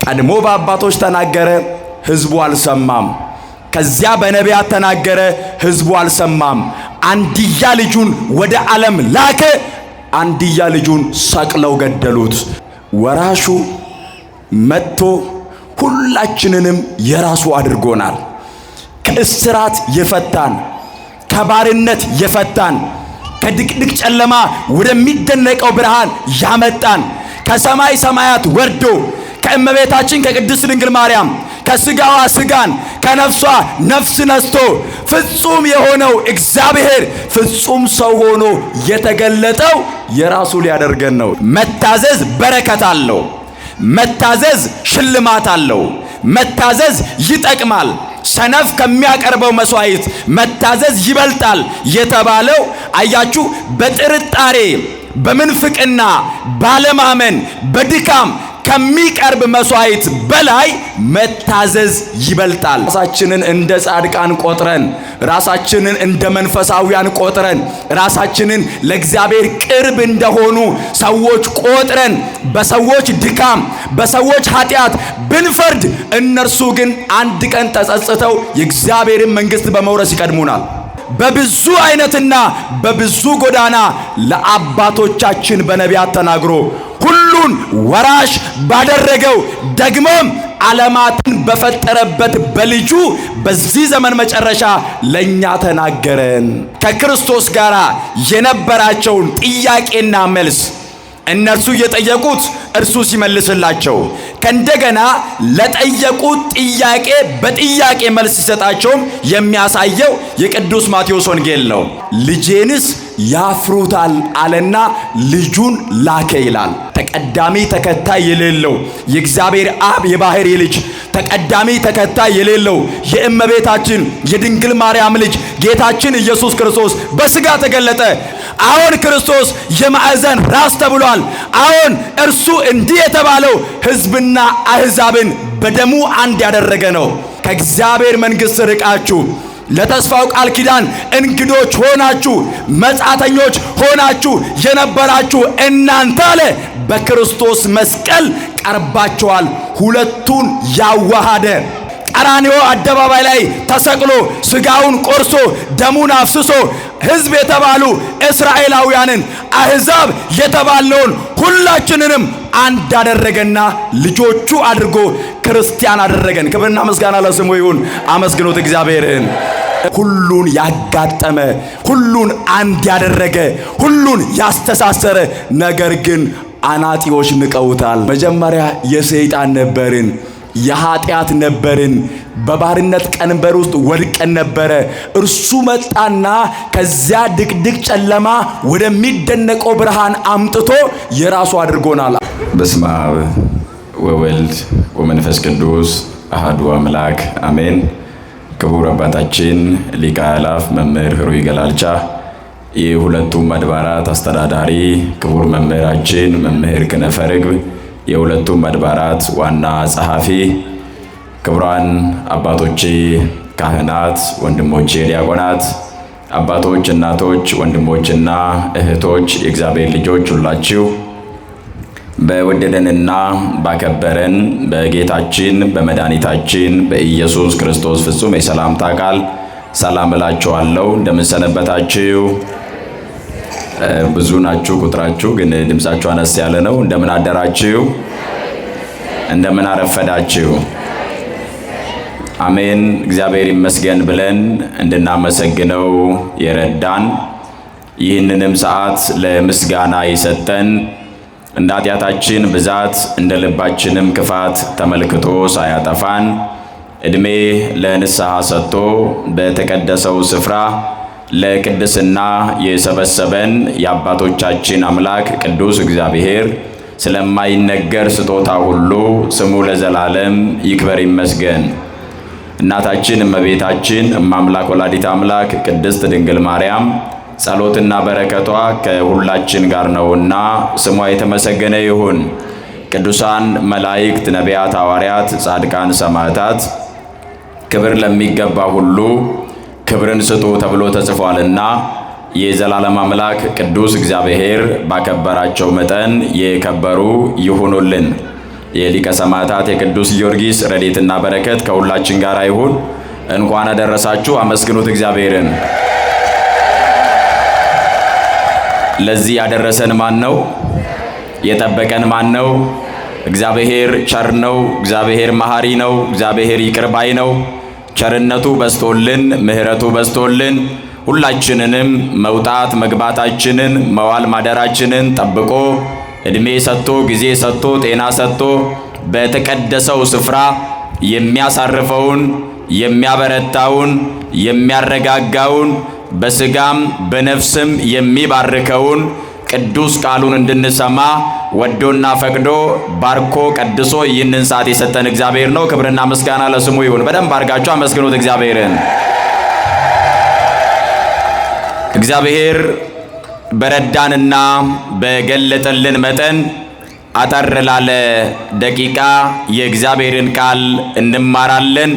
ቀድሞ በአባቶች ተናገረ፣ ሕዝቡ አልሰማም። ከዚያ በነቢያት ተናገረ፣ ሕዝቡ አልሰማም። አንድያ ልጁን ወደ ዓለም ላከ፣ አንድያ ልጁን ሰቅለው ገደሉት። ወራሹ መጥቶ ሁላችንንም የራሱ አድርጎናል። ከእስራት የፈታን፣ ከባርነት የፈታን፣ ከድቅድቅ ጨለማ ወደሚደነቀው ብርሃን ያመጣን፣ ከሰማይ ሰማያት ወርዶ ከእመቤታችን ከቅድስት ድንግል ማርያም ከስጋዋ ስጋን ከነፍሷ ነፍስ ነስቶ ፍጹም የሆነው እግዚአብሔር ፍጹም ሰው ሆኖ የተገለጠው የራሱ ሊያደርገን ነው። መታዘዝ በረከት አለው። መታዘዝ ሽልማት አለው። መታዘዝ ይጠቅማል። ሰነፍ ከሚያቀርበው መስዋዕት መታዘዝ ይበልጣል የተባለው አያችሁ፣ በጥርጣሬ በምንፍቅና ባለማመን በድካም ከሚቀርብ መስዋዕት በላይ መታዘዝ ይበልጣል። ራሳችንን እንደ ጻድቃን ቆጥረን፣ ራሳችንን እንደ መንፈሳዊያን ቆጥረን፣ ራሳችንን ለእግዚአብሔር ቅርብ እንደሆኑ ሰዎች ቆጥረን በሰዎች ድካም በሰዎች ኃጢአት ብንፈርድ፣ እነርሱ ግን አንድ ቀን ተጸጽተው የእግዚአብሔርን መንግሥት በመውረስ ይቀድሙናል። በብዙ አይነትና በብዙ ጎዳና ለአባቶቻችን በነቢያት ተናግሮ ሁሉን ወራሽ ባደረገው ደግሞም ዓለማትን በፈጠረበት በልጁ በዚህ ዘመን መጨረሻ ለእኛ ተናገረን። ከክርስቶስ ጋር የነበራቸውን ጥያቄና መልስ እነርሱ እየጠየቁት እርሱ ሲመልስላቸው፣ ከእንደገና ለጠየቁት ጥያቄ በጥያቄ መልስ ሲሰጣቸውም የሚያሳየው የቅዱስ ማቴዎስ ወንጌል ነው። ልጄንስ ያፍሩታል አለና ልጁን ላከ ይላል። ተቀዳሚ ተከታይ የሌለው የእግዚአብሔር አብ የባሕርይ ልጅ፣ ተቀዳሚ ተከታይ የሌለው የእመቤታችን የድንግል ማርያም ልጅ ጌታችን ኢየሱስ ክርስቶስ በሥጋ ተገለጠ። አሁን ክርስቶስ የማዕዘን ራስ ተብሏል። አሁን እርሱ እንዲህ የተባለው ሕዝብና አሕዛብን በደሙ አንድ ያደረገ ነው። ከእግዚአብሔር መንግሥት ርቃችሁ ለተስፋው ቃል ኪዳን እንግዶች ሆናችሁ መጻተኞች ሆናችሁ የነበራችሁ እናንተ አለ በክርስቶስ መስቀል ቀርባችኋል። ሁለቱን ያዋሃደ ቀራንዮ አደባባይ ላይ ተሰቅሎ ስጋውን ቆርሶ ደሙን አፍስሶ ሕዝብ የተባሉ እስራኤላውያንን አሕዛብ የተባልነውን ሁላችንንም አንድ አደረገና ልጆቹ አድርጎ ክርስቲያን አደረገን። ክብርና ምስጋና ለስሙ ይሁን። አመስግኑት እግዚአብሔርን። ሁሉን ያጋጠመ፣ ሁሉን አንድ ያደረገ፣ ሁሉን ያስተሳሰረ፣ ነገር ግን አናጢዎች ንቀውታል። መጀመሪያ የሰይጣን ነበርን፣ የኃጢአት ነበርን፣ በባርነት ቀንበር ውስጥ ወድቀን ነበረ። እርሱ መጣና ከዚያ ድቅድቅ ጨለማ ወደሚደነቀው ብርሃን አምጥቶ የራሱ አድርጎናል። በስመ አብ ወወልድ ወመንፈስ ቅዱስ አሐዱ አምላክ አሜን። ክቡር አባታችን ሊቀ አእላፍ መምህር ህሩይ ገላልቻ፣ የሁለቱም አድባራት አስተዳዳሪ፣ ክቡር መምህራችን መምህር ክነፈ ርግብ የሁለቱም አድባራት ዋና ጸሐፊ፣ ክቡራን አባቶቼ ካህናት፣ ወንድሞቼ ዲያቆናት፣ አባቶች፣ እናቶች፣ ወንድሞችና እህቶች፣ የእግዚአብሔር ልጆች ሁላችሁ በወደደንና ባከበረን በጌታችን በመድኃኒታችን በኢየሱስ ክርስቶስ ፍጹም የሰላምታ ቃል ሰላም እላችኋለሁ። እንደምን ሰነበታችሁ? ብዙ ናችሁ ቁጥራችሁ፣ ግን ድምፃችሁ አነስ ያለ ነው። እንደምን አደራችሁ? እንደምን አረፈዳችሁ? አሜን። እግዚአብሔር ይመስገን ብለን እንድናመሰግነው የረዳን፣ ይህንንም ሰዓት ለምስጋና የሰጠን፣ እንደ ኃጢአታችን ብዛት እንደ ልባችንም ክፋት ተመልክቶ ሳያጠፋን ዕድሜ ለንስሐ ሰጥቶ በተቀደሰው ስፍራ ለቅድስና የሰበሰበን የአባቶቻችን አምላክ ቅዱስ እግዚአብሔር ስለማይነገር ስጦታ ሁሉ ስሙ ለዘላለም ይክበር ይመስገን። እናታችን እመቤታችን እማምላክ ወላዲት አምላክ ቅድስት ድንግል ማርያም ጸሎትና በረከቷ ከሁላችን ጋር ነውና ስሟ የተመሰገነ ይሁን። ቅዱሳን መላእክት፣ ነቢያት፣ ሐዋርያት፣ ጻድቃን፣ ሰማዕታት ክብር ለሚገባ ሁሉ ክብርን ስጡ ተብሎ ተጽፏልና የዘላለም አምላክ ቅዱስ እግዚአብሔር ባከበራቸው መጠን የከበሩ ይሁኑልን። የሊቀ ሰማዕታት የቅዱስ ጊዮርጊስ ረድኤትና በረከት ከሁላችን ጋር ይሁን። እንኳን አደረሳችሁ። አመስግኑት እግዚአብሔርን። ለዚህ ያደረሰን ማን ነው? የጠበቀን ማን ነው? እግዚአብሔር ቸር ነው። እግዚአብሔር መሐሪ ነው። እግዚአብሔር ይቅር ባይ ነው። ቸርነቱ በዝቶልን ምሕረቱ በዝቶልን ሁላችንንም መውጣት መግባታችንን መዋል ማደራችንን ጠብቆ እድሜ ሰጥቶ ጊዜ ሰጥቶ ጤና ሰጥቶ በተቀደሰው ስፍራ የሚያሳርፈውን የሚያበረታውን የሚያረጋጋውን በስጋም በነፍስም የሚባርከውን ቅዱስ ቃሉን እንድንሰማ ወዶና ፈቅዶ ባርኮ ቀድሶ ይህንን ሰዓት የሰጠን እግዚአብሔር ነው። ክብርና ምስጋና ለስሙ ይሁን። በደንብ አድርጋችሁ አመስግኑት እግዚአብሔርን። እግዚአብሔር በረዳንና በገለጠልን መጠን አጠር ላለ ደቂቃ የእግዚአብሔርን ቃል እንማራለን።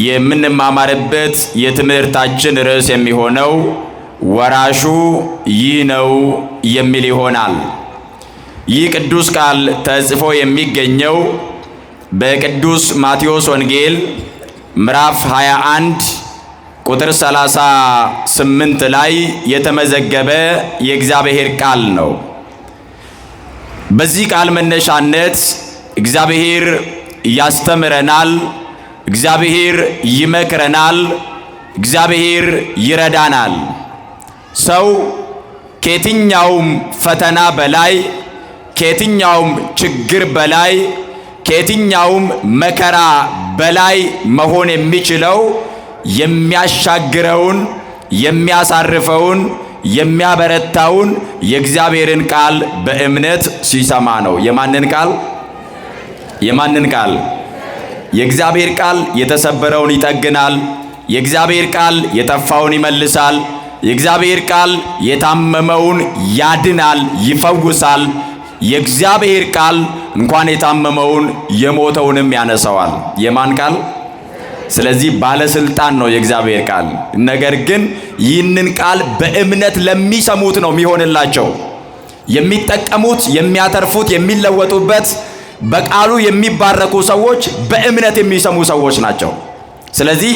የምንማማርበት የትምህርታችን ርዕስ የሚሆነው ወራሹ ይህ ነው የሚል ይሆናል። ይህ ቅዱስ ቃል ተጽፎ የሚገኘው በቅዱስ ማቴዎስ ወንጌል ምዕራፍ 21 ቁጥር 38 ላይ የተመዘገበ የእግዚአብሔር ቃል ነው። በዚህ ቃል መነሻነት እግዚአብሔር ያስተምረናል፣ እግዚአብሔር ይመክረናል፣ እግዚአብሔር ይረዳናል። ሰው ከየትኛውም ፈተና በላይ፣ ከየትኛውም ችግር በላይ፣ ከየትኛውም መከራ በላይ መሆን የሚችለው የሚያሻግረውን፣ የሚያሳርፈውን፣ የሚያበረታውን የእግዚአብሔርን ቃል በእምነት ሲሰማ ነው። የማንን ቃል? የማንን ቃል? የእግዚአብሔር ቃል የተሰበረውን ይጠግናል። የእግዚአብሔር ቃል የጠፋውን ይመልሳል። የእግዚአብሔር ቃል የታመመውን ያድናል፣ ይፈውሳል። የእግዚአብሔር ቃል እንኳን የታመመውን የሞተውንም ያነሳዋል። የማን ቃል? ስለዚህ ባለስልጣን ነው የእግዚአብሔር ቃል። ነገር ግን ይህንን ቃል በእምነት ለሚሰሙት ነው የሚሆንላቸው። የሚጠቀሙት፣ የሚያተርፉት፣ የሚለወጡበት በቃሉ የሚባረኩ ሰዎች በእምነት የሚሰሙ ሰዎች ናቸው። ስለዚህ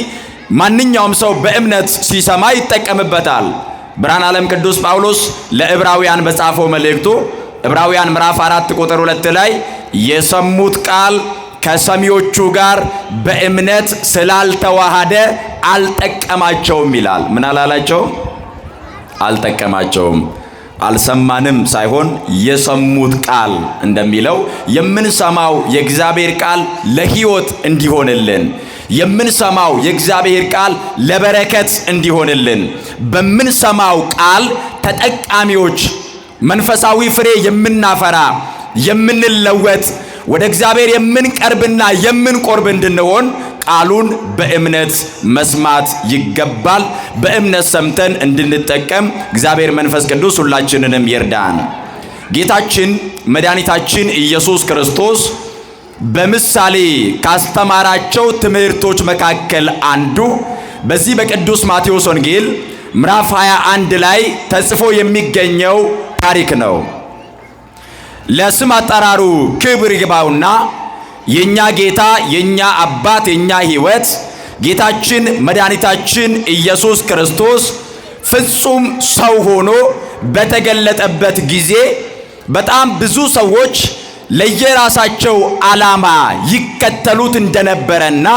ማንኛውም ሰው በእምነት ሲሰማ ይጠቀምበታል። ብርሃነ ዓለም ቅዱስ ጳውሎስ ለዕብራውያን በጻፈው መልእክቱ ዕብራውያን ምዕራፍ 4 ቁጥር 2 ላይ የሰሙት ቃል ከሰሚዎቹ ጋር በእምነት ስላልተዋሃደ አልጠቀማቸውም ይላል። ምን አላላቸው? አልጠቀማቸውም። አልሰማንም ሳይሆን የሰሙት ቃል እንደሚለው የምንሰማው የእግዚአብሔር ቃል ለሕይወት እንዲሆንልን፣ የምንሰማው የእግዚአብሔር ቃል ለበረከት እንዲሆንልን፣ በምንሰማው ቃል ተጠቃሚዎች መንፈሳዊ ፍሬ የምናፈራ የምንለወጥ ወደ እግዚአብሔር የምንቀርብና የምንቆርብ እንድንሆን ቃሉን በእምነት መስማት ይገባል። በእምነት ሰምተን እንድንጠቀም እግዚአብሔር መንፈስ ቅዱስ ሁላችንንም ይርዳን። ጌታችን መድኃኒታችን ኢየሱስ ክርስቶስ በምሳሌ ካስተማራቸው ትምህርቶች መካከል አንዱ በዚህ በቅዱስ ማቴዎስ ወንጌል ምዕራፍ 21 ላይ ተጽፎ የሚገኘው ታሪክ ነው። ለስም አጠራሩ ክብር ይግባውና የኛ ጌታ የኛ አባት የኛ ሕይወት ጌታችን መድኃኒታችን ኢየሱስ ክርስቶስ ፍጹም ሰው ሆኖ በተገለጠበት ጊዜ በጣም ብዙ ሰዎች ለየራሳቸው ዓላማ ይከተሉት እንደነበረና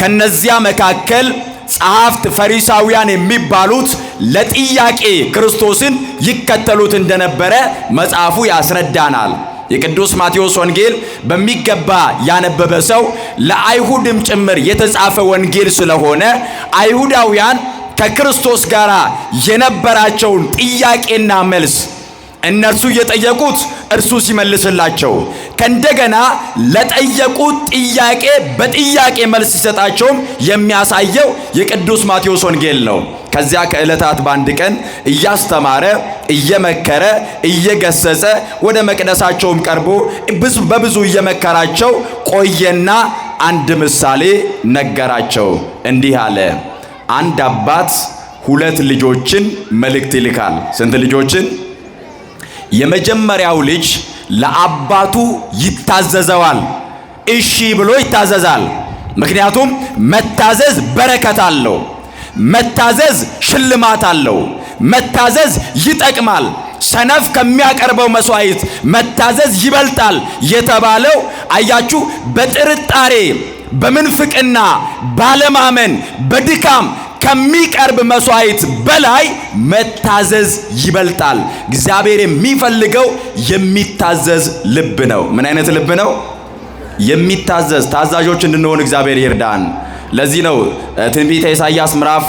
ከነዚያ መካከል ጸሐፍት ፈሪሳውያን የሚባሉት ለጥያቄ ክርስቶስን ይከተሉት እንደነበረ መጽሐፉ ያስረዳናል። የቅዱስ ማቴዎስ ወንጌል በሚገባ ያነበበ ሰው ለአይሁድም ጭምር የተጻፈ ወንጌል ስለሆነ አይሁዳውያን ከክርስቶስ ጋር የነበራቸውን ጥያቄና መልስ እነርሱ እየጠየቁት እርሱ ሲመልስላቸው ከእንደገና ለጠየቁት ጥያቄ በጥያቄ መልስ ሲሰጣቸውም የሚያሳየው የቅዱስ ማቴዎስ ወንጌል ነው። ከዚያ ከዕለታት በአንድ ቀን እያስተማረ እየመከረ እየገሰጸ ወደ መቅደሳቸውም ቀርቦ በብዙ እየመከራቸው ቆየና አንድ ምሳሌ ነገራቸው። እንዲህ አለ። አንድ አባት ሁለት ልጆችን መልእክት ይልካል። ስንት ልጆችን? የመጀመሪያው ልጅ ለአባቱ ይታዘዘዋል። እሺ ብሎ ይታዘዛል። ምክንያቱም መታዘዝ በረከት አለው። መታዘዝ ሽልማት አለው። መታዘዝ ይጠቅማል። ሰነፍ ከሚያቀርበው መስዋዕት መታዘዝ ይበልጣል የተባለው አያችሁ፣ በጥርጣሬ በምንፍቅና ባለማመን በድካም ከሚቀርብ መስዋዕት በላይ መታዘዝ ይበልጣል። እግዚአብሔር የሚፈልገው የሚታዘዝ ልብ ነው። ምን አይነት ልብ ነው? የሚታዘዝ። ታዛዦች እንድንሆን እግዚአብሔር ይርዳን። ለዚህ ነው ትንቢተ ኢሳይያስ ምዕራፍ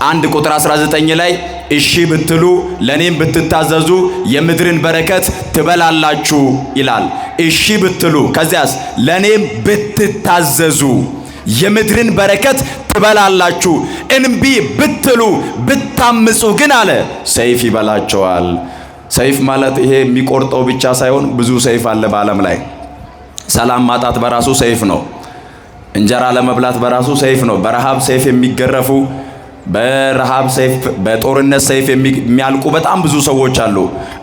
1 ቁጥር 19 ላይ እሺ ብትሉ ለኔም ብትታዘዙ የምድርን በረከት ትበላላችሁ ይላል። እሺ ብትሉ ከዚያስ ለኔም ብትታዘዙ የምድርን በረከት ትበላላችሁ። እንቢ ብትሉ ብታምፁ ግን አለ ሰይፍ ይበላቸዋል። ሰይፍ ማለት ይሄ የሚቆርጠው ብቻ ሳይሆን ብዙ ሰይፍ አለ በዓለም ላይ። ሰላም ማጣት በራሱ ሰይፍ ነው። እንጀራ ለመብላት በራሱ ሰይፍ ነው። በረሃብ ሰይፍ የሚገረፉ፣ በረሃብ ሰይፍ፣ በጦርነት ሰይፍ የሚያልቁ በጣም ብዙ ሰዎች አሉ።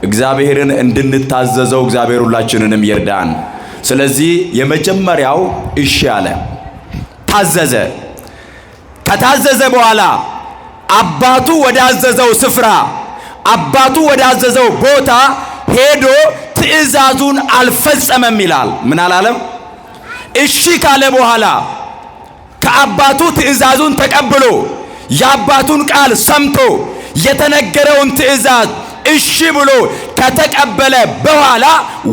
እግዚአብሔርን እንድንታዘዘው እግዚአብሔር ሁላችንንም ይርዳን። ስለዚህ የመጀመሪያው እሺ አለ፣ ታዘዘ። ከታዘዘ በኋላ አባቱ ወዳዘዘው ስፍራ፣ አባቱ ወዳዘዘው ቦታ ሄዶ ትእዛዙን አልፈጸመም ይላል። ምን አላለም? እሺ ካለ በኋላ ከአባቱ ትእዛዙን ተቀብሎ፣ የአባቱን ቃል ሰምቶ፣ የተነገረውን ትእዛዝ እሺ ብሎ ከተቀበለ በኋላ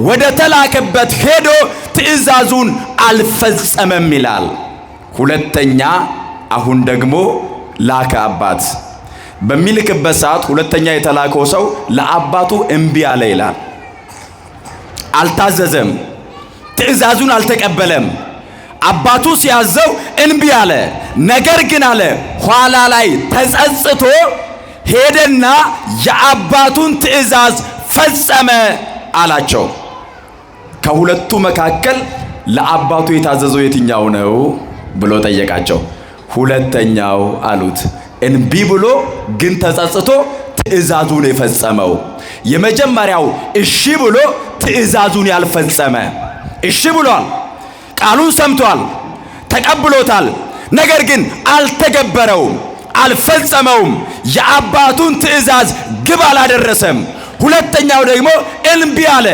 ወደ ተላከበት ሄዶ ትእዛዙን አልፈጸመም ይላል። ሁለተኛ አሁን ደግሞ ላከ አባት። በሚልክበት ሰዓት ሁለተኛ የተላከው ሰው ለአባቱ እምቢ አለ ይላል። አልታዘዘም፣ ትእዛዙን አልተቀበለም። አባቱ ሲያዘው እንቢ አለ። ነገር ግን አለ ኋላ ላይ ተጸጽቶ ሄደና የአባቱን ትእዛዝ ፈጸመ አላቸው። ከሁለቱ መካከል ለአባቱ የታዘዘው የትኛው ነው ብሎ ጠየቃቸው። ሁለተኛው አሉት። እንቢ ብሎ ግን ተጸጽቶ ትእዛዙን የፈጸመው። የመጀመሪያው እሺ ብሎ ትእዛዙን ያልፈጸመ። እሺ ብሏል፣ ቃሉን ሰምቷል፣ ተቀብሎታል። ነገር ግን አልተገበረውም፣ አልፈጸመውም። የአባቱን ትእዛዝ ግብ አላደረሰም። ሁለተኛው ደግሞ እንቢ አለ፣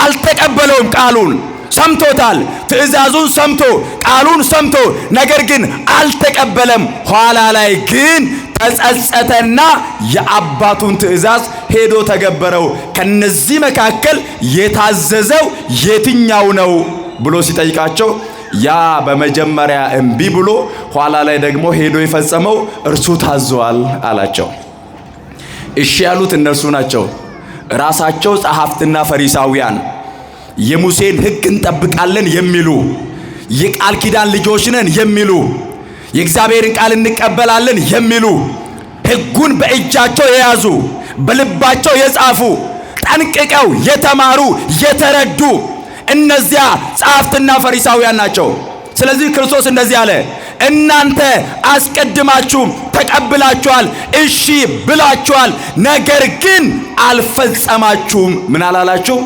አልተቀበለውም። ቃሉን ሰምቶታል፣ ትእዛዙን ሰምቶ፣ ቃሉን ሰምቶ፣ ነገር ግን አልተቀበለም። ኋላ ላይ ግን ተጸጸተና የአባቱን ትእዛዝ ሄዶ ተገበረው። ከነዚህ መካከል የታዘዘው የትኛው ነው ብሎ ሲጠይቃቸው ያ በመጀመሪያ እምቢ ብሎ ኋላ ላይ ደግሞ ሄዶ የፈጸመው እርሱ ታዟል አላቸው። እሺ ያሉት እነርሱ ናቸው። ራሳቸው ጸሐፍትና ፈሪሳውያን፣ የሙሴን ሕግ እንጠብቃለን የሚሉ፣ የቃል ኪዳን ልጆች ነን የሚሉ፣ የእግዚአብሔርን ቃል እንቀበላለን የሚሉ፣ ሕጉን በእጃቸው የያዙ፣ በልባቸው የጻፉ፣ ጠንቅቀው የተማሩ፣ የተረዱ እነዚያ ጸሐፍትና ፈሪሳውያን ናቸው። ስለዚህ ክርስቶስ እንደዚህ አለ፣ እናንተ አስቀድማችሁ ተቀብላችኋል፣ እሺ ብላችኋል፣ ነገር ግን አልፈጸማችሁም። ምን አላላችሁ?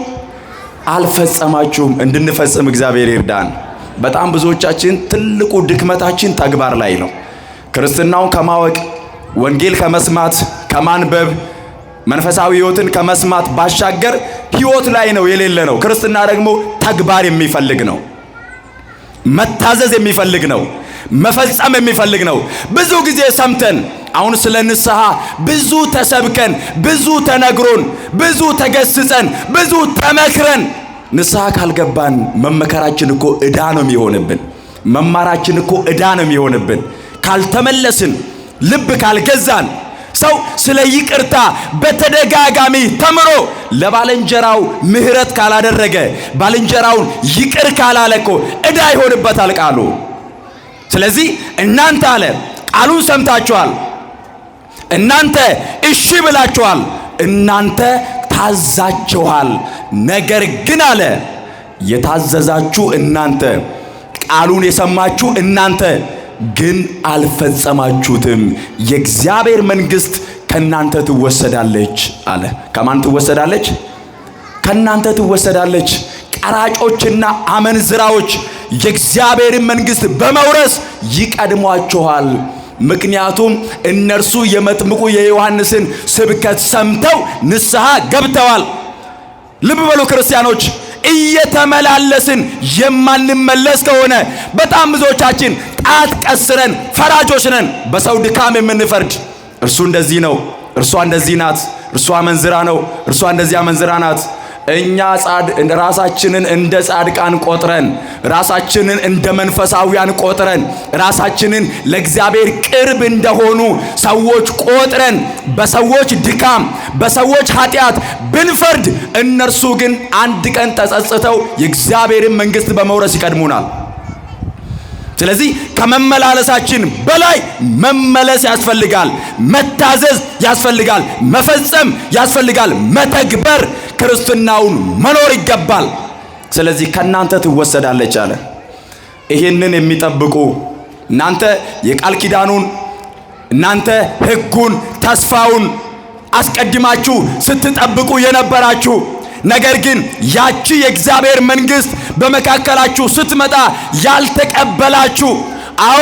አልፈጸማችሁም። እንድንፈጽም እግዚአብሔር ይርዳን። በጣም ብዙዎቻችን ትልቁ ድክመታችን ተግባር ላይ ነው። ክርስትናውን ከማወቅ፣ ወንጌል ከመስማት፣ ከማንበብ፣ መንፈሳዊ ሕይወትን ከመስማት ባሻገር ሕይወት ላይ ነው የሌለ ነው። ክርስትና ደግሞ ተግባር የሚፈልግ ነው። መታዘዝ የሚፈልግ ነው። መፈጸም የሚፈልግ ነው። ብዙ ጊዜ ሰምተን፣ አሁን ስለ ንስሐ ብዙ ተሰብከን፣ ብዙ ተነግሮን፣ ብዙ ተገስጸን፣ ብዙ ተመክረን ንስሐ ካልገባን መመከራችን እኮ ዕዳ ነው የሚሆንብን። መማራችን እኮ ዕዳ ነው የሚሆንብን። ካልተመለስን፣ ልብ ካልገዛን፣ ሰው ስለ ይቅርታ በተደጋጋሚ ተምሮ ለባልንጀራው ምሕረት ካላደረገ፣ ባልንጀራውን ይቅር ካላለ እኮ ዕዳ ይሆንበታል ቃሉ። ስለዚህ እናንተ አለ ቃሉን ሰምታችኋል፣ እናንተ እሺ ብላችኋል፣ እናንተ ታዛችኋል። ነገር ግን አለ የታዘዛችሁ እናንተ፣ ቃሉን የሰማችሁ እናንተ ግን አልፈጸማችሁትም። የእግዚአብሔር መንግስት ከእናንተ ትወሰዳለች አለ። ከማን ትወሰዳለች? ከእናንተ ትወሰዳለች። ቀራጮችና አመንዝራዎች የእግዚአብሔርን መንግሥት በመውረስ ይቀድሟችኋል። ምክንያቱም እነርሱ የመጥምቁ የዮሐንስን ስብከት ሰምተው ንስሐ ገብተዋል። ልብ በሉ ክርስቲያኖች፣ እየተመላለስን የማንመለስ ከሆነ በጣም ብዙዎቻችን ጣት ቀስረን ፈራጆች ነን፣ በሰው ድካም የምንፈርድ። እርሱ እንደዚህ ነው፣ እርሷ እንደዚህ ናት፣ እርሷ አመንዝራ ነው፣ እርሷ እንደዚህ አመንዝራ ናት። እኛ ራሳችንን እንደ ጻድቃን ቆጥረን፣ ራሳችንን እንደ መንፈሳዊያን ቆጥረን፣ ራሳችንን ለእግዚአብሔር ቅርብ እንደሆኑ ሰዎች ቆጥረን በሰዎች ድካም በሰዎች ኃጢአት ብንፈርድ፣ እነርሱ ግን አንድ ቀን ተጸጽተው የእግዚአብሔርን መንግሥት በመውረስ ይቀድሙናል። ስለዚህ ከመመላለሳችን በላይ መመለስ ያስፈልጋል። መታዘዝ ያስፈልጋል። መፈጸም ያስፈልጋል። መተግበር፣ ክርስትናውን መኖር ይገባል። ስለዚህ ከእናንተ ትወሰዳለች አለ። ይህንን የሚጠብቁ እናንተ የቃል ኪዳኑን፣ እናንተ ሕጉን፣ ተስፋውን አስቀድማችሁ ስትጠብቁ የነበራችሁ፣ ነገር ግን ያቺ የእግዚአብሔር መንግሥት በመካከላችሁ ስትመጣ ያልተቀበላችሁ፣ አዎ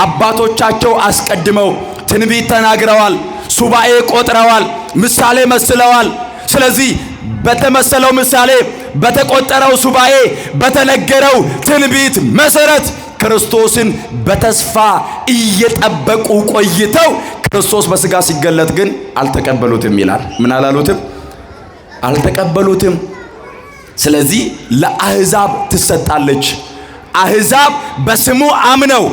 አባቶቻቸው አስቀድመው ትንቢት ተናግረዋል፣ ሱባኤ ቆጥረዋል፣ ምሳሌ መስለዋል። ስለዚህ በተመሰለው ምሳሌ፣ በተቆጠረው ሱባኤ፣ በተነገረው ትንቢት መሰረት ክርስቶስን በተስፋ እየጠበቁ ቆይተው ክርስቶስ በሥጋ ሲገለጥ ግን አልተቀበሉትም ይላል። ምን አላሉትም? አልተቀበሉትም። ስለዚህ ለአሕዛብ ትሰጣለች። አሕዛብ በስሙ አምነው፣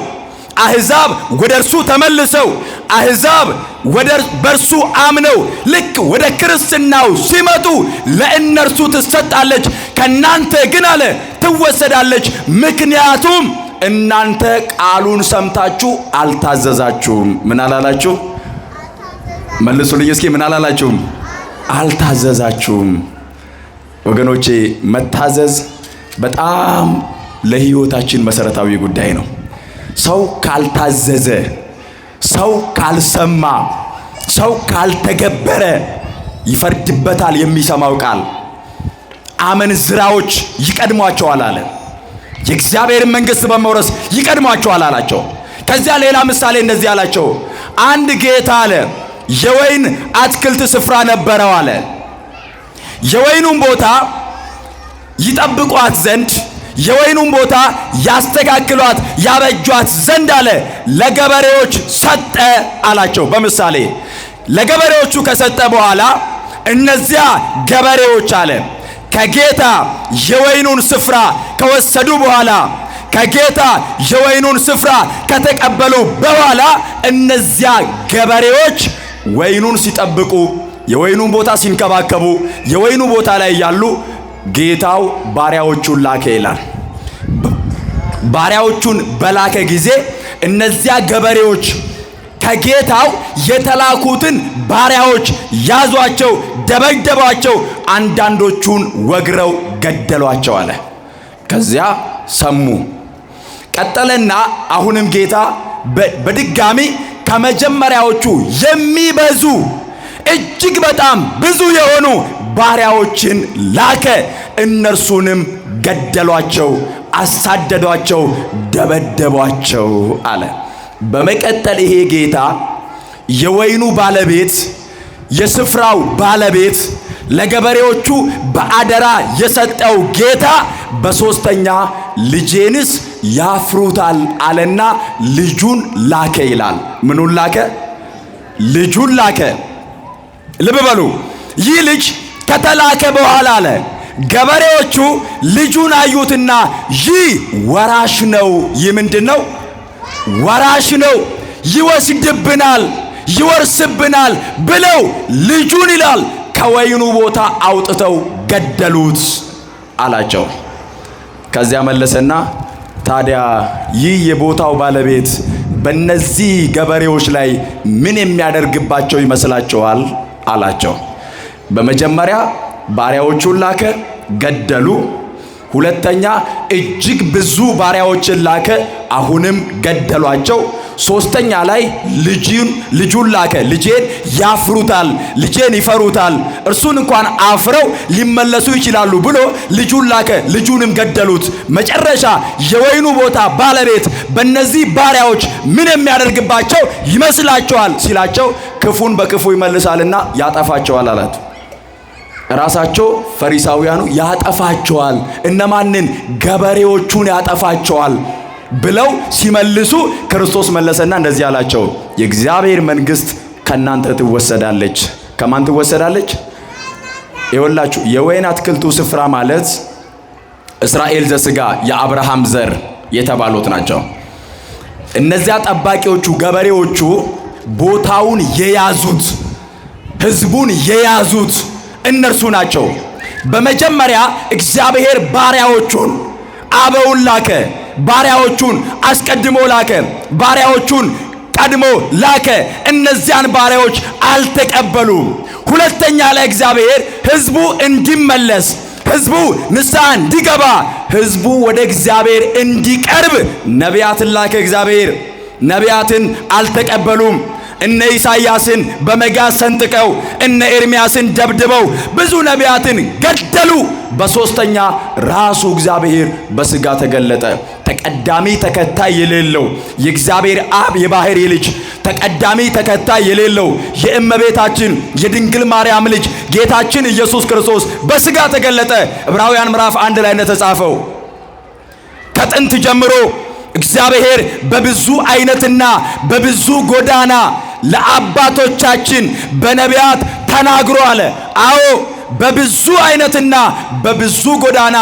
አሕዛብ ወደ እርሱ ተመልሰው፣ አሕዛብ ወደ በእርሱ አምነው ልክ ወደ ክርስትናው ሲመጡ ለእነርሱ ትሰጣለች። ከናንተ ግን አለ ትወሰዳለች። ምክንያቱም እናንተ ቃሉን ሰምታችሁ አልታዘዛችሁም። ምን አላላችሁ? መልሱልኝ እስኪ፣ ምን አላላችሁም? አልታዘዛችሁም። ወገኖቼ፣ መታዘዝ በጣም ለሕይወታችን መሰረታዊ ጉዳይ ነው። ሰው ካልታዘዘ፣ ሰው ካልሰማ፣ ሰው ካልተገበረ ይፈርድበታል የሚሰማው ቃል። አመንዝራዎች ይቀድሟቸዋል አለ። የእግዚአብሔርን መንግሥት በመውረስ ይቀድሟቸዋል አላቸው። ከዚያ ሌላ ምሳሌ እንደዚህ አላቸው። አንድ ጌታ አለ የወይን አትክልት ስፍራ ነበረው አለ። የወይኑን ቦታ ይጠብቋት ዘንድ፣ የወይኑን ቦታ ያስተካክሏት ያበጇት ዘንድ አለ ለገበሬዎች ሰጠ አላቸው። በምሳሌ ለገበሬዎቹ ከሰጠ በኋላ እነዚያ ገበሬዎች አለ ከጌታ የወይኑን ስፍራ ከወሰዱ በኋላ፣ ከጌታ የወይኑን ስፍራ ከተቀበሉ በኋላ፣ እነዚያ ገበሬዎች ወይኑን ሲጠብቁ፣ የወይኑን ቦታ ሲንከባከቡ፣ የወይኑ ቦታ ላይ ያሉ ጌታው ባሪያዎቹን ላከ ይላል። ባሪያዎቹን በላከ ጊዜ እነዚያ ገበሬዎች ከጌታው የተላኩትን ባሪያዎች ያዟቸው፣ ደበደቧቸው፣ አንዳንዶቹን ወግረው ገደሏቸው አለ። ከዚያ ሰሙ። ቀጠለና አሁንም ጌታ በድጋሚ ከመጀመሪያዎቹ የሚበዙ፣ እጅግ በጣም ብዙ የሆኑ ባሪያዎችን ላከ። እነርሱንም ገደሏቸው፣ አሳደዷቸው፣ ደበደቧቸው አለ። በመቀጠል ይሄ ጌታ፣ የወይኑ ባለቤት፣ የስፍራው ባለቤት፣ ለገበሬዎቹ በአደራ የሰጠው ጌታ በሶስተኛ ልጄንስ ያፍሩታል አለና ልጁን ላከ ይላል። ምኑን ላከ? ልጁን ላከ። ልብ በሉ። ይህ ልጅ ከተላከ በኋላ አለ ገበሬዎቹ ልጁን አዩትና ይህ ወራሽ ነው። ይህ ምንድን ነው? ወራሽ ነው። ይወስድብናል፣ ይወርስብናል ብለው ልጁን ይላል ከወይኑ ቦታ አውጥተው ገደሉት አላቸው። ከዚያ መለሰና ታዲያ ይህ የቦታው ባለቤት በእነዚህ ገበሬዎች ላይ ምን የሚያደርግባቸው ይመስላችኋል? አላቸው። በመጀመሪያ ባሪያዎቹን ላከ፣ ገደሉ። ሁለተኛ እጅግ ብዙ ባሪያዎችን ላከ፣ አሁንም ገደሏቸው። ሶስተኛ ላይ ልጁን ላከ። ልጄን ያፍሩታል፣ ልጄን ይፈሩታል፣ እርሱን እንኳን አፍረው ሊመለሱ ይችላሉ ብሎ ልጁን ላከ። ልጁንም ገደሉት። መጨረሻ የወይኑ ቦታ ባለቤት በእነዚህ ባሪያዎች ምን የሚያደርግባቸው ይመስላቸዋል ሲላቸው ክፉን በክፉ ይመልሳልና ያጠፋቸዋል አላት። ራሳቸው ፈሪሳውያኑ ያጠፋቸዋል። እነማንን? ገበሬዎቹን ያጠፋቸዋል ብለው ሲመልሱ ክርስቶስ መለሰና እንደዚህ አላቸው፣ የእግዚአብሔር መንግሥት ከእናንተ ትወሰዳለች። ከማን ትወሰዳለች? ይኸውላችሁ የወይን አትክልቱ ስፍራ ማለት እስራኤል ዘሥጋ የአብርሃም ዘር የተባሉት ናቸው። እነዚያ ጠባቂዎቹ ገበሬዎቹ ቦታውን የያዙት ሕዝቡን የያዙት እነርሱ ናቸው። በመጀመሪያ እግዚአብሔር ባሪያዎቹን አበውን ላከ። ባሪያዎቹን አስቀድሞ ላከ። ባሪያዎቹን ቀድሞ ላከ። እነዚያን ባሪያዎች አልተቀበሉም። ሁለተኛ ላይ እግዚአብሔር ሕዝቡ እንዲመለስ፣ ሕዝቡ ንስሐ እንዲገባ፣ ሕዝቡ ወደ እግዚአብሔር እንዲቀርብ ነቢያትን ላከ። እግዚአብሔር ነቢያትን አልተቀበሉም። እነ ኢሳይያስን በመጋዝ ሰንጥቀው፣ እነ ኤርሚያስን ደብድበው ብዙ ነቢያትን ገደሉ። በሶስተኛ ራሱ እግዚአብሔር በሥጋ ተገለጠ። ተቀዳሚ ተከታይ የሌለው የእግዚአብሔር አብ የባሕሪ ልጅ፣ ተቀዳሚ ተከታይ የሌለው የእመቤታችን የድንግል ማርያም ልጅ ጌታችን ኢየሱስ ክርስቶስ በሥጋ ተገለጠ። ዕብራውያን ምዕራፍ 1 ላይ እንደተጻፈው ከጥንት ጀምሮ እግዚአብሔር በብዙ አይነትና በብዙ ጎዳና ለአባቶቻችን በነቢያት ተናግሮ አለ። አዎ በብዙ አይነትና በብዙ ጎዳና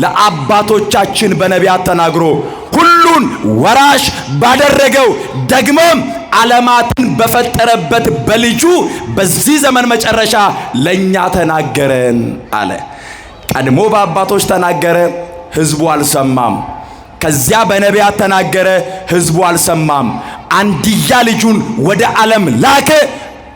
ለአባቶቻችን በነቢያት ተናግሮ ሁሉን ወራሽ ባደረገው ደግሞም ዓለማትን በፈጠረበት በልጁ በዚህ ዘመን መጨረሻ ለእኛ ተናገረን አለ። ቀድሞ በአባቶች ተናገረ፣ ሕዝቡ አልሰማም። ከዚያ በነቢያት ተናገረ፣ ሕዝቡ አልሰማም። አንድያ ልጁን ወደ ዓለም ላከ፣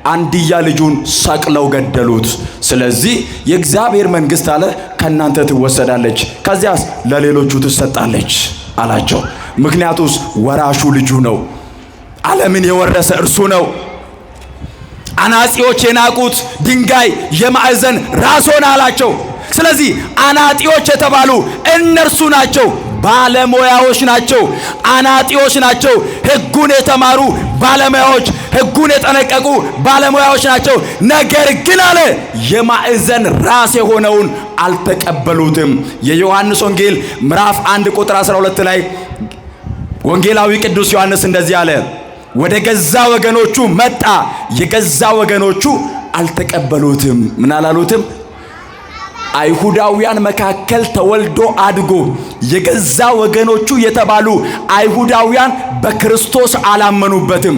አንድያ ልጁን ሰቅለው ገደሉት። ስለዚህ የእግዚአብሔር መንግሥት አለ ከእናንተ ትወሰዳለች፣ ከዚያስ ለሌሎቹ ትሰጣለች አላቸው። ምክንያቱስ ወራሹ ልጁ ነው። ዓለምን የወረሰ እርሱ ነው። አናጺዎች የናቁት ድንጋይ የማዕዘን ራስ ሆነ አላቸው። ስለዚህ አናጢዎች የተባሉ እነርሱ ናቸው። ባለሙያዎች ናቸው። አናጢዎች ናቸው። ሕጉን የተማሩ ባለሙያዎች፣ ሕጉን የጠነቀቁ ባለሙያዎች ናቸው። ነገር ግን አለ የማዕዘን ራስ የሆነውን አልተቀበሉትም። የዮሐንስ ወንጌል ምዕራፍ 1 ቁጥር 12 ላይ ወንጌላዊ ቅዱስ ዮሐንስ እንደዚህ አለ፣ ወደ ገዛ ወገኖቹ መጣ፣ የገዛ ወገኖቹ አልተቀበሉትም። ምን አላሉትም? አይሁዳውያን መካከል ተወልዶ አድጎ የገዛ ወገኖቹ የተባሉ አይሁዳውያን በክርስቶስ አላመኑበትም።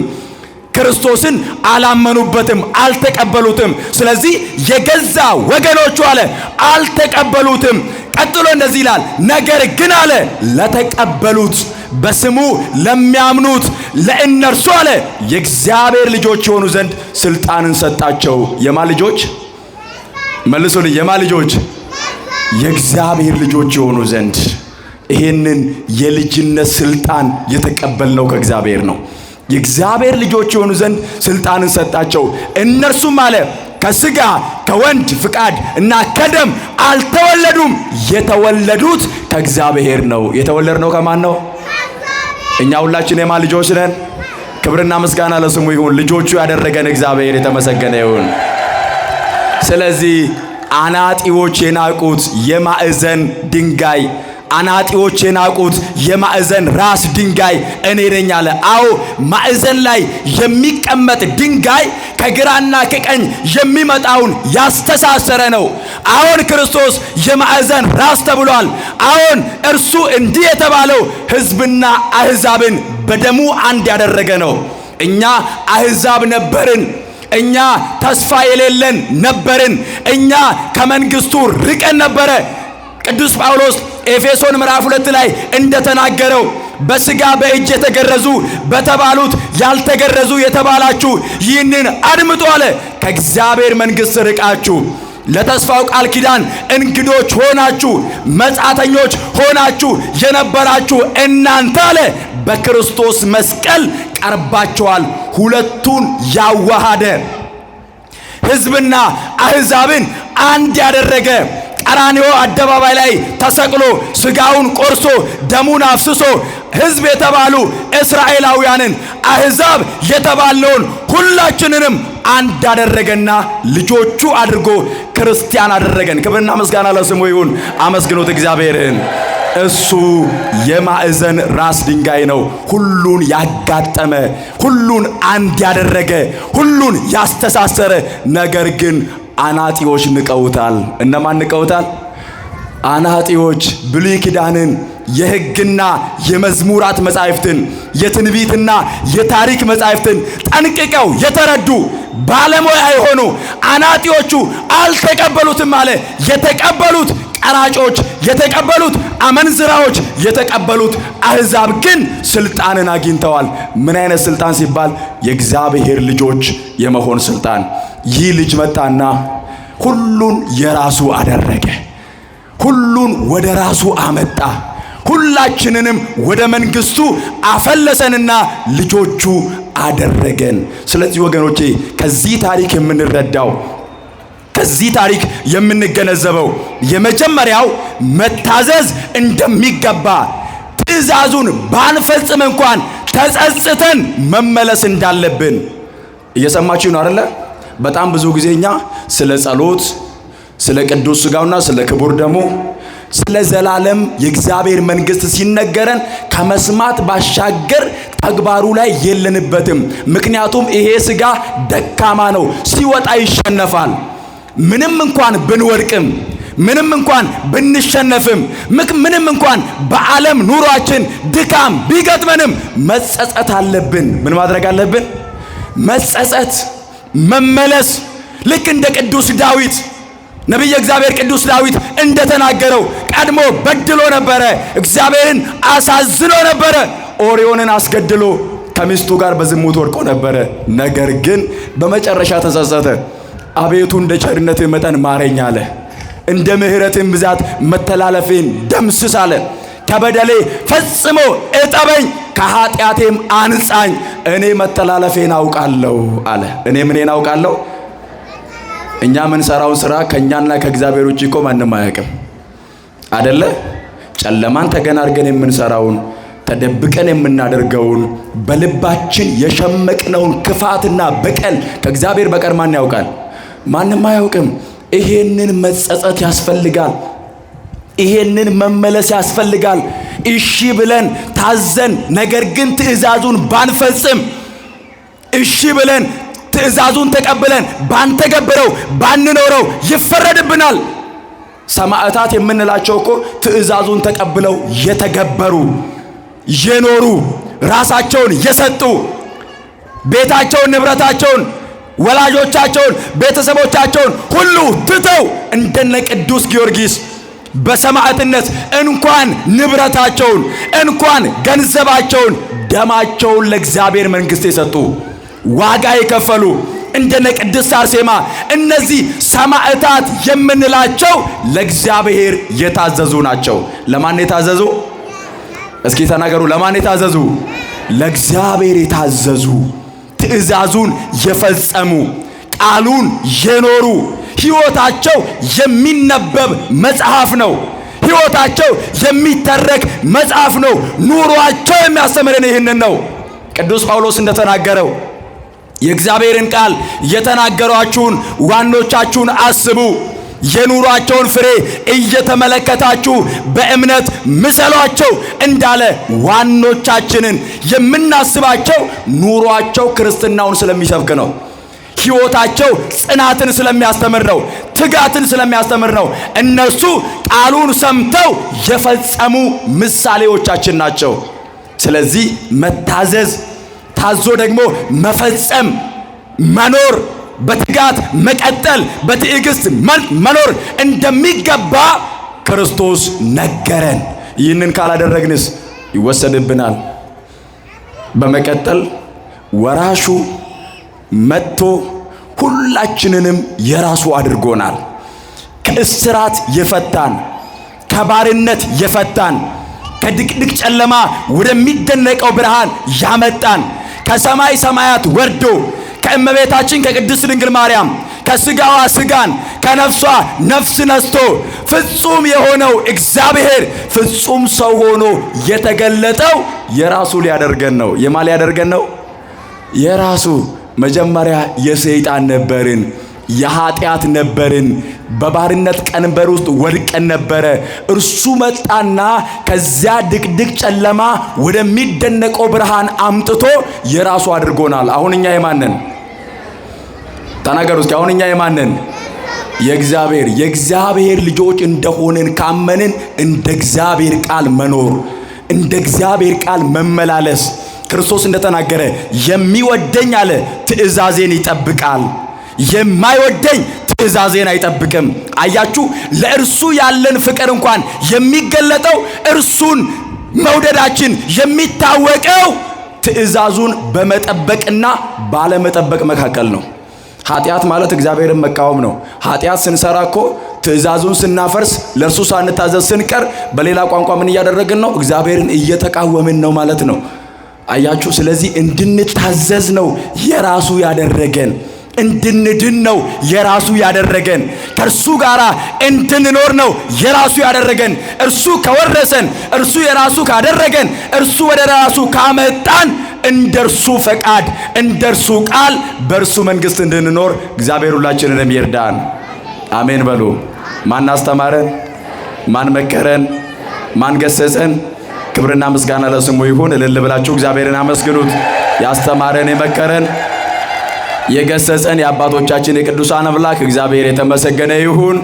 ክርስቶስን አላመኑበትም፣ አልተቀበሉትም። ስለዚህ የገዛ ወገኖቹ አለ አልተቀበሉትም። ቀጥሎ እንደዚህ ይላል፣ ነገር ግን አለ ለተቀበሉት በስሙ ለሚያምኑት ለእነርሱ አለ የእግዚአብሔር ልጆች የሆኑ ዘንድ ስልጣንን ሰጣቸው። የማ ልጆች? መልሱልኝ። የማ ልጆች? የእግዚአብሔር ልጆች የሆኑ ዘንድ። ይሄንን የልጅነት ስልጣን የተቀበልነው ከእግዚአብሔር ነው። የእግዚአብሔር ልጆች የሆኑ ዘንድ ስልጣንን ሰጣቸው። እነርሱም አለ ከስጋ ከወንድ ፍቃድ እና ከደም አልተወለዱም፣ የተወለዱት ከእግዚአብሔር ነው። የተወለድነው ከማን ነው? እኛ ሁላችን የማን ልጆች ነን? ክብርና ምስጋና ለስሙ ይሁን። ልጆቹ ያደረገን እግዚአብሔር የተመሰገነ ይሁን። ስለዚህ አናጢዎች የናቁት የማዕዘን ድንጋይ፣ አናጢዎች የናቁት የማዕዘን ራስ ድንጋይ እኔ ነኝ አለ። አዎ ማዕዘን ላይ የሚቀመጥ ድንጋይ ከግራና ከቀኝ የሚመጣውን ያስተሳሰረ ነው። አሁን ክርስቶስ የማዕዘን ራስ ተብሏል። አሁን እርሱ እንዲህ የተባለው ሕዝብና አሕዛብን በደሙ አንድ ያደረገ ነው። እኛ አሕዛብ ነበርን። እኛ ተስፋ የሌለን ነበርን። እኛ ከመንግስቱ ርቀን ነበረ። ቅዱስ ጳውሎስ ኤፌሶን ምዕራፍ 2 ላይ እንደተናገረው በስጋ በእጅ የተገረዙ በተባሉት ያልተገረዙ የተባላችሁ ይህንን አድምጡ አለ። ከእግዚአብሔር መንግሥት ርቃችሁ፣ ለተስፋው ቃል ኪዳን እንግዶች ሆናችሁ መጻተኞች ሆናችሁ የነበራችሁ እናንተ አለ በክርስቶስ መስቀል ቀርባችኋል። ሁለቱን ያዋሃደ፣ ሕዝብና አሕዛብን አንድ ያደረገ፣ ቀራንዮ አደባባይ ላይ ተሰቅሎ ስጋውን ቆርሶ ደሙን አፍስሶ ሕዝብ የተባሉ እስራኤላውያንን አሕዛብ የተባለውን ሁላችንንም አንድ አደረገና ልጆቹ አድርጎ ክርስቲያን አደረገን። ክብርና ምስጋና ለስሙ ይሁን። አመስግኑት እግዚአብሔርን። እሱ የማዕዘን ራስ ድንጋይ ነው። ሁሉን ያጋጠመ፣ ሁሉን አንድ ያደረገ፣ ሁሉን ያስተሳሰረ። ነገር ግን አናጢዎች ንቀውታል። እነማን ንቀውታል? አናጢዎች ብሉይ ኪዳንን፣ የሕግና የመዝሙራት መጻሕፍትን፣ የትንቢትና የታሪክ መጻሕፍትን ጠንቅቀው የተረዱ ባለሙያ የሆኑ አናጢዎቹ አልተቀበሉትም አለ። የተቀበሉት ቀራጮች፣ የተቀበሉት አመንዝራዎች፣ የተቀበሉት አሕዛብ ግን ስልጣንን አግኝተዋል። ምን አይነት ስልጣን ሲባል የእግዚአብሔር ልጆች የመሆን ስልጣን። ይህ ልጅ መጣና ሁሉን የራሱ አደረገ። ሁሉን ወደ ራሱ አመጣ። ሁላችንንም ወደ መንግስቱ አፈለሰንና ልጆቹ አደረገን። ስለዚህ ወገኖቼ፣ ከዚህ ታሪክ የምንረዳው፣ ከዚህ ታሪክ የምንገነዘበው የመጀመሪያው መታዘዝ እንደሚገባ፣ ትእዛዙን ባንፈጽም እንኳን ተጸጽተን መመለስ እንዳለብን። እየሰማችሁ ነው አይደለ? በጣም ብዙ ጊዜ እኛ ስለ ጸሎት፣ ስለ ቅዱስ ሥጋውና ስለ ክቡር ደሙ፣ ስለ ዘላለም የእግዚአብሔር መንግስት ሲነገረን ከመስማት ባሻገር ተግባሩ ላይ የለንበትም። ምክንያቱም ይሄ ሥጋ ደካማ ነው፣ ሲወጣ ይሸነፋል። ምንም እንኳን ብንወድቅም፣ ምንም እንኳን ብንሸነፍም፣ ምንም እንኳን በዓለም ኑሯችን ድካም ቢገጥመንም መጸጸት አለብን። ምን ማድረግ አለብን? መጸጸት፣ መመለስ። ልክ እንደ ቅዱስ ዳዊት፣ ነቢየ እግዚአብሔር ቅዱስ ዳዊት እንደተናገረው ቀድሞ በድሎ ነበረ፣ እግዚአብሔርን አሳዝኖ ነበረ። ኦርዮንን አስገድሎ ከሚስቱ ጋር በዝሙት ወድቆ ነበረ። ነገር ግን በመጨረሻ ተጸጸተ። አቤቱ እንደ ቸርነትህ መጠን ማረኝ አለ። እንደ ምሕረትህም ብዛት መተላለፌን ደምስስ አለ። ከበደሌ ፈጽሞ እጠበኝ፣ ከኃጢአቴም አንጻኝ። እኔ መተላለፌን አውቃለሁ አለ። እኔ ምኔን አውቃለሁ? እኛ የምንሰራውን ስራ ከእኛና ከእግዚአብሔር ውጭ እኮ ማንም አያውቅም። አደለ? ጨለማን ተገን አድርገን የምንሰራውን፣ ተደብቀን የምናደርገውን፣ በልባችን የሸመቅነውን ክፋትና በቀል ከእግዚአብሔር በቀር ማን ያውቃል? ማንም አያውቅም። ይሄንን መጸጸት ያስፈልጋል። ይሄንን መመለስ ያስፈልጋል። እሺ ብለን ታዘን ነገር ግን ትእዛዙን ባንፈጽም፣ እሺ ብለን ትእዛዙን ተቀብለን ባንተገብረው፣ ባንኖረው ይፈረድብናል። ሰማዕታት የምንላቸው እኮ ትእዛዙን ተቀብለው የተገበሩ፣ የኖሩ፣ ራሳቸውን የሰጡ፣ ቤታቸውን፣ ንብረታቸውን፣ ወላጆቻቸውን፣ ቤተሰቦቻቸውን ሁሉ ትተው እንደነ ቅዱስ ጊዮርጊስ በሰማዕትነት እንኳን ንብረታቸውን፣ እንኳን ገንዘባቸውን፣ ደማቸውን ለእግዚአብሔር መንግሥት የሰጡ፣ ዋጋ የከፈሉ እንደነ ቅድስት አርሴማ፣ እነዚህ ሰማዕታት የምንላቸው ለእግዚአብሔር የታዘዙ ናቸው። ለማን የታዘዙ? እስኪ ተናገሩ። ለማን የታዘዙ? ለእግዚአብሔር የታዘዙ፣ ትእዛዙን የፈጸሙ፣ ቃሉን የኖሩ፣ ሕይወታቸው የሚነበብ መጽሐፍ ነው። ሕይወታቸው የሚተረክ መጽሐፍ ነው። ኑሯቸው የሚያስተምረን ይህንን ነው። ቅዱስ ጳውሎስ እንደተናገረው የእግዚአብሔርን ቃል የተናገሯችሁን ዋኖቻችሁን አስቡ፣ የኑሯቸውን ፍሬ እየተመለከታችሁ በእምነት ምሰሏቸው እንዳለ ዋኖቻችንን የምናስባቸው ኑሯቸው ክርስትናውን ስለሚሰብክ ነው። ሕይወታቸው ጽናትን ስለሚያስተምር ነው። ትጋትን ስለሚያስተምር ነው። እነርሱ ቃሉን ሰምተው የፈጸሙ ምሳሌዎቻችን ናቸው። ስለዚህ መታዘዝ፣ ታዞ ደግሞ መፈጸም፣ መኖር፣ በትጋት መቀጠል፣ በትዕግስት መኖር እንደሚገባ ክርስቶስ ነገረን። ይህንን ካላደረግንስ ይወሰድብናል። በመቀጠል ወራሹ መጥቶ ሁላችንንም የራሱ አድርጎናል። ከእስራት የፈታን፣ ከባርነት የፈታን፣ ከድቅድቅ ጨለማ ወደሚደነቀው ብርሃን ያመጣን፣ ከሰማይ ሰማያት ወርዶ ከእመቤታችን ከቅድስት ድንግል ማርያም ከስጋዋ ስጋን ከነፍሷ ነፍስ ነስቶ ፍጹም የሆነው እግዚአብሔር ፍጹም ሰው ሆኖ የተገለጠው የራሱ ሊያደርገን ነው። የማ ሊያደርገን ነው? የራሱ። መጀመሪያ የሰይጣን ነበርን፣ የኃጢአት ነበርን፣ በባርነት ቀንበር ውስጥ ወድቀን ነበረ። እርሱ መጣና ከዚያ ድቅድቅ ጨለማ ወደሚደነቀው ብርሃን አምጥቶ የራሱ አድርጎናል። አሁን እኛ የማንን? ተናገሩ እስኪ። አሁን እኛ የማንን? የእግዚአብሔር። የእግዚአብሔር ልጆች እንደሆንን ካመንን እንደ እግዚአብሔር ቃል መኖር፣ እንደ እግዚአብሔር ቃል መመላለስ። ክርስቶስ እንደተናገረ የሚወደኝ አለ ትእዛዜን ይጠብቃል፣ የማይወደኝ ትእዛዜን አይጠብቅም። አያችሁ፣ ለእርሱ ያለን ፍቅር እንኳን የሚገለጠው፣ እርሱን መውደዳችን የሚታወቀው ትእዛዙን በመጠበቅና ባለመጠበቅ መካከል ነው። ኃጢአት ማለት እግዚአብሔርን መቃወም ነው። ኃጢአት ስንሰራ እኮ ትእዛዙን ስናፈርስ፣ ለእርሱ ሳንታዘዝ ስንቀር፣ በሌላ ቋንቋ ምን እያደረግን ነው? እግዚአብሔርን እየተቃወምን ነው ማለት ነው። አያችሁ፣ ስለዚህ እንድንታዘዝ ነው የራሱ ያደረገን። እንድንድን ነው የራሱ ያደረገን። ከእርሱ ጋር እንድንኖር ነው የራሱ ያደረገን። እርሱ ከወረሰን፣ እርሱ የራሱ ካደረገን፣ እርሱ ወደ ራሱ ካመጣን እንደ እርሱ ፈቃድ፣ እንደ እርሱ ቃል በእርሱ መንግስት እንድንኖር እግዚአብሔር ሁላችንንም ይርዳን። አሜን በሉ። ማን አስተማረን? ማን መከረን? ማን ገሰጸን? ክብርና ምስጋና ለስሙ ይሁን። እልል ብላችሁ እግዚአብሔርን አመስግኑት። ያስተማረን፣ የመከረን፣ የገሰጸን የአባቶቻችን የቅዱሳን አምላክ እግዚአብሔር የተመሰገነ ይሁን።